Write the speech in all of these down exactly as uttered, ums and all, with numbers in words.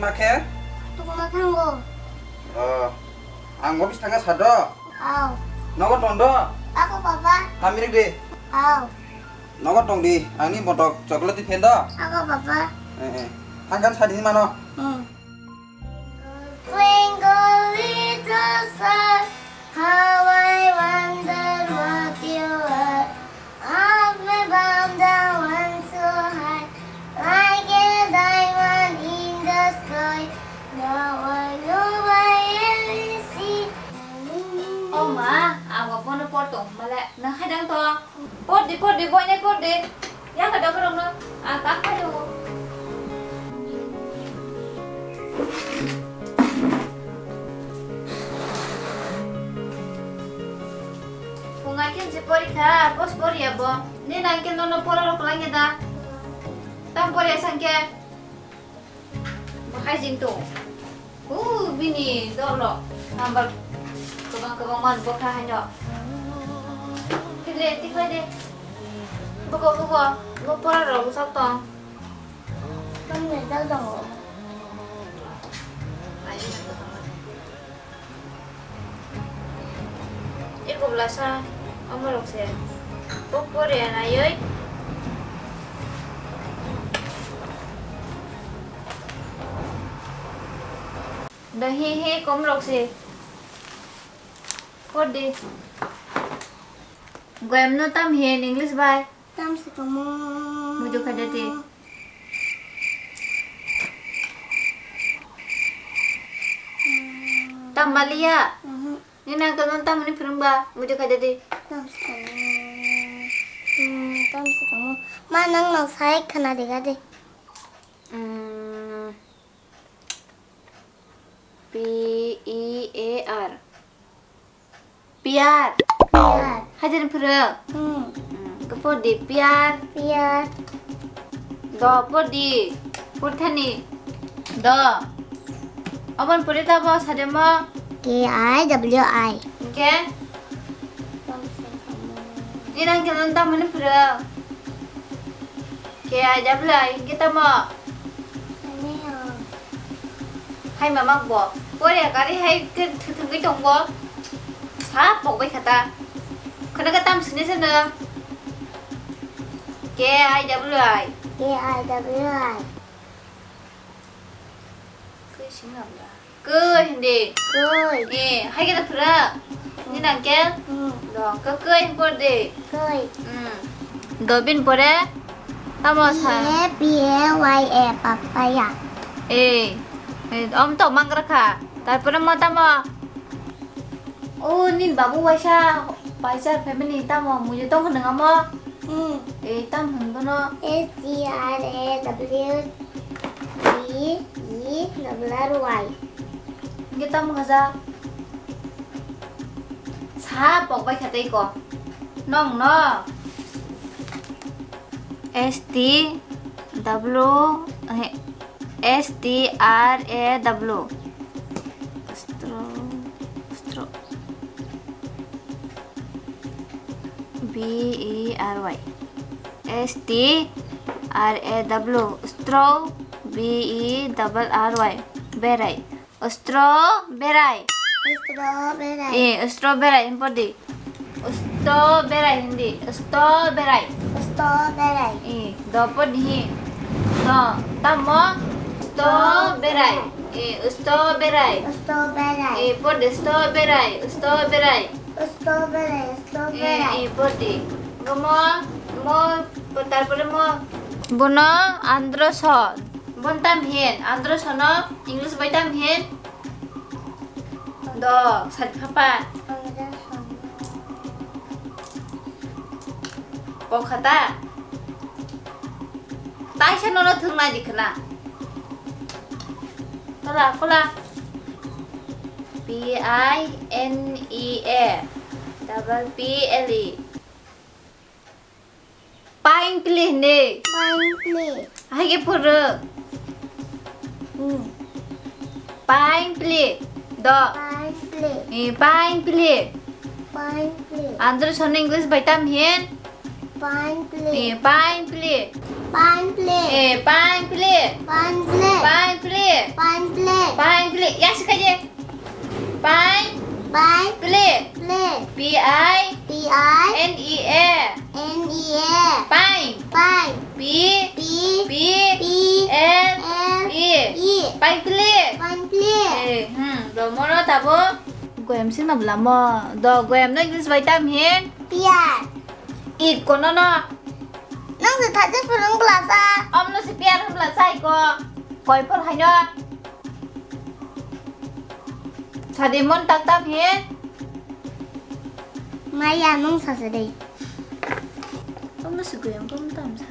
Ma khe? Tungma thango. Oh. Ang office thangkha sado. Aw. Nogo tong do? Ako baba. Tamirik de. Aw. Nogo tong di. Ang ni botok chocolate di phen do. Ako baba. Eh, eh. Thangkha sadi mano. Hmm. Twinkle little star, how I wonder what you are. Up above the world so high, like a diamond in the sky. Now I know why every sea. Oh ma, ang bono por tong male, nang hai dang to. Por di, por di, boy ne por di. Yang ada berong no, ah, tak ayo. Phunga khe je porikha, bos poriya bo. Ni nang khe nono pora rok langya da. Tam poriya sangkhe. Bo hai jing to. Uh, bini dolo. Number kwbang kwbang man bo kha haino. Kile tikhlai de. Buko, buko. Bo pora rok sak tong. Tam ni dal dong. Eko blasa, omorok se. Kok pore anayoi. Da he he komrok se. Por de. Goyam no tam he in English bai. Tam se kamo. Mujo khaja te. Tam maliya. Mhm. Nini uncle no tamoni phwrwngba? Muitu khaida di. Tam swkang. Hmm, tam swkang. Ma, nang no sai khna riga di. Hmm. P E A R. Piyar. Piyar. Hajar phwrwng. Hmm. Hmm. Khe por di piyar. Piyar. Do por di. Por thani. Do. Obon pore ta bo sade mo. K I W I. Hingke? Ni nang khe nang tamoni phwrwng? K I W I hingke tamo? Hai mama bo. Pore gari hai khe thwthwngwi tong bo. Sa pokbai khata. Khwna khe tam sini sini. K I W I. K I W I. Kwi singam da. Kwi hindi. Kwi. Eh, hai khe da phwrwng. Ni nang khe? Hmm. Do, kwi kwi por de. Kwi. Hmm. Do bin pore? Tamo sa. P A, P A Y A, papaya. Eh. Eh, om to mangra kha. Tarpore mo tamo? O, nin babu waisa, paisa family tamo, muiyo tong khe nang amo? Hmm. Eh, tam hwn bono? S T R A W G E double R Y. Hingke tam khaja? Sa pok bai kha tei ko. Nong no? S T W, eh, S T R A W. Stro, stro. B E R Y. S T R A W. Straw, B E double R Y. Berai. Strawberry. Strawberry. Eh, strawberry, him por di. Strawberry, hindi. Strawberry. Strawberry. Eh, do por di hi. Do, tamo? Strawberry. Eh, strawberry. Strawberry. Eh, por di strawberry. Strawberry. Strawberry, strawberry. Eh, eh, por di. Gomo, mo, tarpore mo. Bono andro so. Bon tam hin, andro sono English bai tam hin? Do, sadi phapa. Andro sono. Pokhata. Taisa nono thwng nai di khna. Kola, kola. P I N E A, double P L E. Pain pili hindi. Pain pili. Hai ke pura. Hmm. Pain pili. Do. Pain pili. Eh, pain pili. Pain pili. Andro sono English bai tam hin? Pain pili. Eh, pain pili. Pain pile. Eh, pain pile. Pain pile. Pain pile. Pain pile. Pain pile. Yang si kaje. Pain. Pain. Pile. Pile. P I. P I. N E A. N E A. Pain. Pain. P. P. P. P. L. L. E. E. Pain pile. Pain pile. Eh, hmm, do mono tabo. Goyam sing na bla mo. Do goyam no English bai tam hin. Pear. It kono no. Nang se thajak phulung bla sa. Om no se pear bla sa iko. Koi phol hai no. Sadi mon tak tak hin. Maya nung sa se dei. Om no se goyam kom tam sa.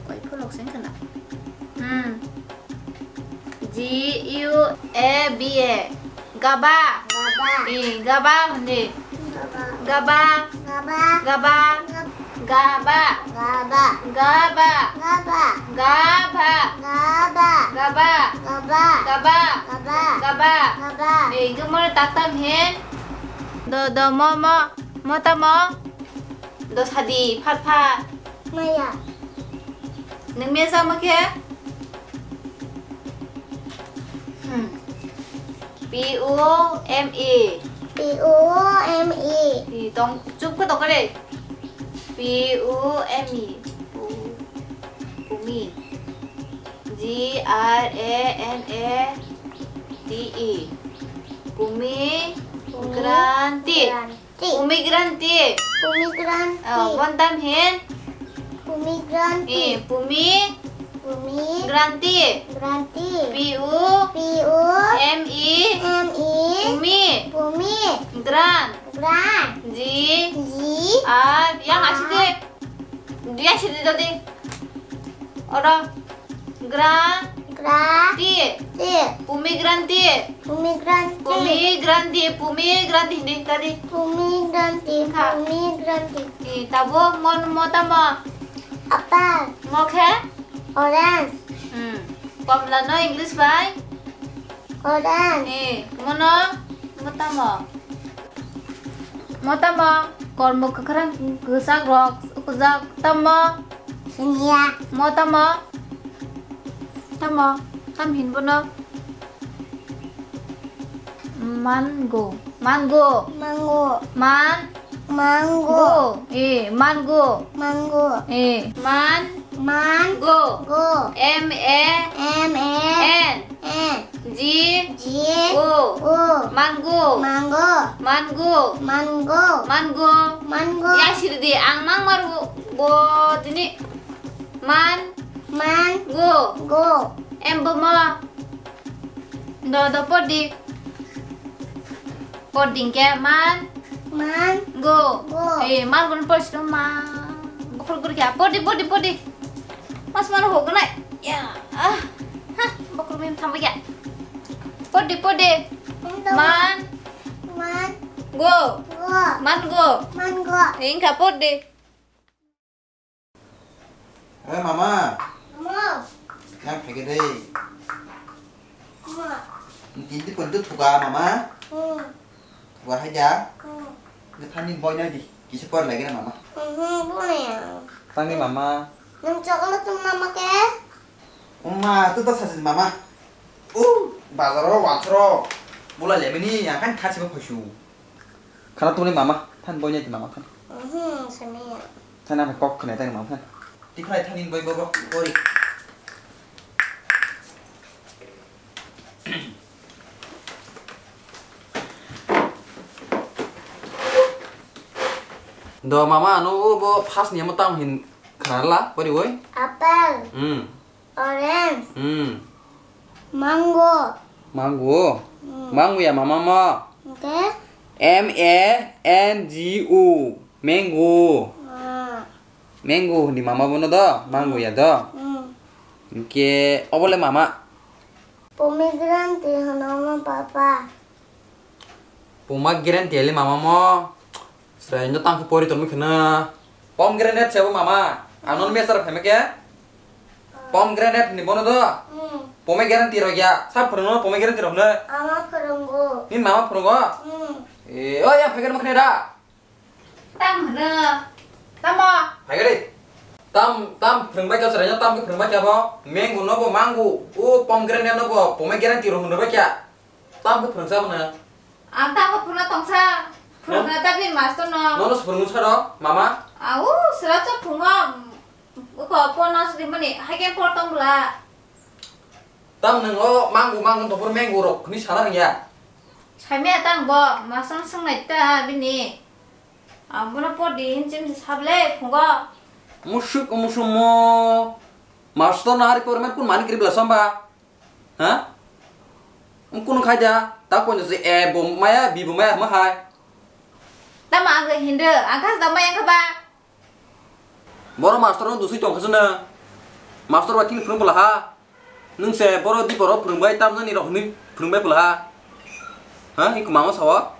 Koi pholok seng kana. Hmm. G U A B A. Gaba. Gaba. Eh, gaba hwndi. Gaba. Gaba. Gaba. Gaba. Gaba. Gaba. Gaba. Gaba. Gaba. Gaba. Gaba. Gaba. Gaba. Gaba. Gaba. Eh, hwnkhe mono taktam hin. Do, do, mo, mo. Mo tamo? Do sadi, phat phat. Maya. Nwng mesa ma khe? Hmm. P U M E. P U M E. Ih, tong, chup khe tong khe de. P U M E. Pu-, Pumi. G R A N A T E. Pumi. Pumi. Granti. Granti. Pomegranate. Pomegranate. Oh, bontam hin. Pomegranate. Eh, pumi. Pumi. Granti. Granti. P U. P U. M E. M E. Pumi. Pumi. Gran. Gran. G. G. R. Yang R. Asik deh. Dia sih tadi. Oro. Gra. Gra. Ti. Ti. Pomegranate. Pomegranate. Pomegranate. Pomegranate hindi tadi. Pomegranate. Kha. Pomegranate. Ti, tabo mon mo tamo. Apple. Mo khe? Orange. Hmm. Komla no English bai? Orange. Eh, mono? Mo tamo? Mo tamo? Kormo kwkhwrang kwchak rok ukujak tamo? Siniya. Mo tamo? Tamo? Tam hin bono? Mango. Mango. Mango. Man. Mango. Go. Eh, mango. Mango. Eh, man. Man. Go. Go. M A. M A. N. N. G. G. O. O. Mango. Mango. Mango. Mango. Mango. Mango. Ya sirdi ang mang maru bo tini man. Man. Go. Go. Em bo ma. Do do podi. Podi ke man. Man. Go. Go. Eh, man gun pos to ma. Bokur gur kya? Podi, podi, podi. Mas mano ho gunai. Ya. Ah. Ha, bokur mim thamba ya. Podi, podi. Podi. Man. Man. Go. Go. Man go. Man go. Ingka podi. Oi mama. Mama. Yang phaikhe dei. Mama. Tini pon tu thuka mama. Hmm. Thuka hai da. Hmm. Nge thani boy na di. Kisi por lagi na mama. Hmm, boleh ya. Tani mama. Nang chocolate tu mama ke? Mama, tu tak sasin mama. Uh, bazar ro, wansro. Bula lemini, yang kan thasi ba phasu. Khana tongni mama, than boina di mama than. Mhm, samiya. Than ama kok khna tang mama than. Tikhlai thanin boi bobo, bori. Do mama, ano bo phas ni amo tang hin khna la, bori boi. Apple. Hmm. Orange. Hmm. Mango. Mango. Hmm. Mango ya mama mo. Oke. M A N G O. Mango. Ah. Mango ni mama bono do. Mango ya do. Hmm. Oke, obole mama. Pomegranate hono mo papa. Pomegranate le mama mo. Srai no tang pori tongmi khna. Pomegranate sebo mama. Anon mesar pheme ke? Pomegranate ni bono do. Hmm. Pomegranate rok ya. Sa phurungo pomegranate rok no. Ama phurungo. Ni mama phurungo? Hmm. Eh, o ya phaigar makhne da. Tang hna. Tamo? Phaigar dei. Tam, tam phwrwngbai kha chwraino, tam khe phwrwngbai kha bo. Mango no bo mango, o pomegranate no bo pomegranate rw hwnwi bai kha. Tam khe phwrwngsa bono. Ang tam khe phwrwngna tongsa. Phwrwngna ta bini master no. Nono se phwrwngsa ro, mama? Au, sera cha phwrwngo, ko pono sidi mani, hai khe por tong bwla. Tam nwng o mango, mango topor mango rok hwnwi sana rwngya. Saimaya tang bo, master no swngnai ta bini. Ang bono por di hin chim sable phungo. Musuk, musuk mo. Master no hari por men kun mani kiri bela samba. Ha? Ang kun khai da, ta kon se e bo maya, bi bo maya ma hai. Tama ang hinde, ang khas da maya kha ba. Boro master no dusui tong khasana. Master ba tin phung bela ha. Nwng se boro di boro phwrwngbai tamjani rok hwnwi phwrwngbai bwla ha? Ha, iko mama sawa?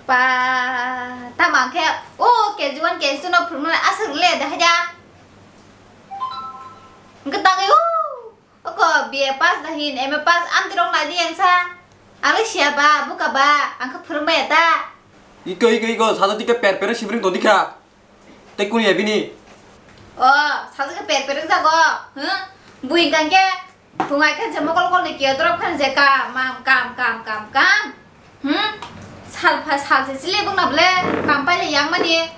Pa, tamo khe o K G one, K G two no phwrwngmani aswk le de haja. Hwnkhe tangwi o, oko B A pass da hin, M A pass, amtwi rok nai di yang sa. Ang le siya ba, buka ba, ang khe phwrwngbai ya ta. Iko, iko, iko, saja dikhe per per sibring to dikha. Tei kuni ya bini? O, sajak khe per per wngjago, huh? Bui hwnkha khe, thungai khe je mokol mokol ni kiyo drop khan je kam, mam, kam, kam, kam, kam. Hmm? Sal pha, sal se chili bwkna ble, kam paile yang mani.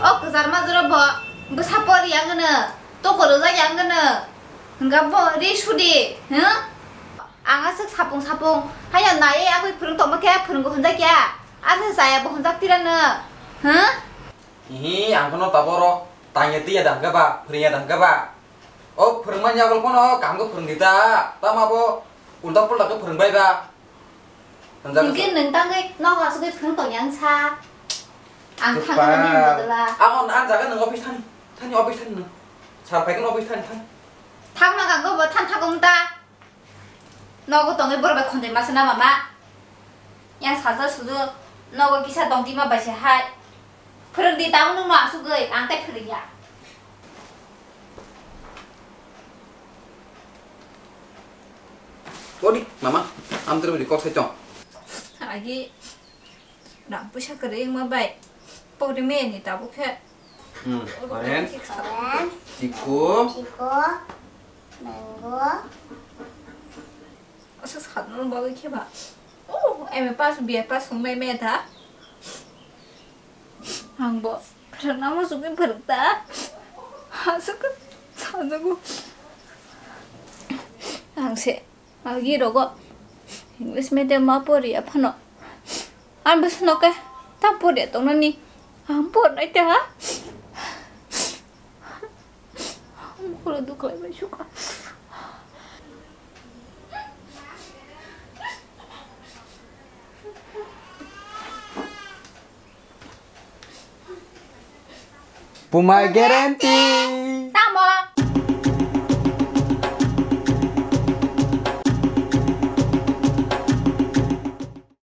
O kwchar majra bo, bwsa por yang gano, tokoro jak yang gano. Hwnkha bo ri sudi, huh? Ang aswk sapung sapung, haya nai agwi phwrwng tongma khe phwrwnggo hwnjak ya. Aswk chaya bo hwnjak tirano, huh? Ihi, ang phano taboro tangya tiya da hwnkhe ba, phwrwngya da hwnkhe ba. O phwrwngmani yago phano kaham khe phwrwngdi ta, tamo abo ulta pulta khe phwrwngbai ba. Hwnjak Hwnkhe se. Nwng tangwi nogo asugwi phwrwng tongya wngsa. Ang Kwpa. Thangna nini bodol a. Ang on, ang jaga nwng office thani, thani office thani nwng. Sir phaikhe office thani thani. Thangma kanggo bo than thangkung ta. Nogo tongwi borok bai khonjoi masa na mama. Yang salsa sudu nogo kisa tongtima bai se hai. Phwrwng di tamo nwng no asugwi ang tei phwrwng ya. Odi, mama, amtwrwng di kok sai tong. Agi. Rang puisa kwrwi wngma bai pori maya ni tabuk khe. Hmm, orange, orange, chiku, chiku, mango. Asa satno bagwi khe ba. Oh, M A pass, B A pass wngmai maya da. Ang bo phwrwngna muchungwi phwrwng ta. Aswk sajago. Ang se. Agi rogo English medium ma pori aphano. Ang bwsano khe ta pori tongnani. Ang pornai ta. Ang kholo dukhlai bai suka. Puma guarantee.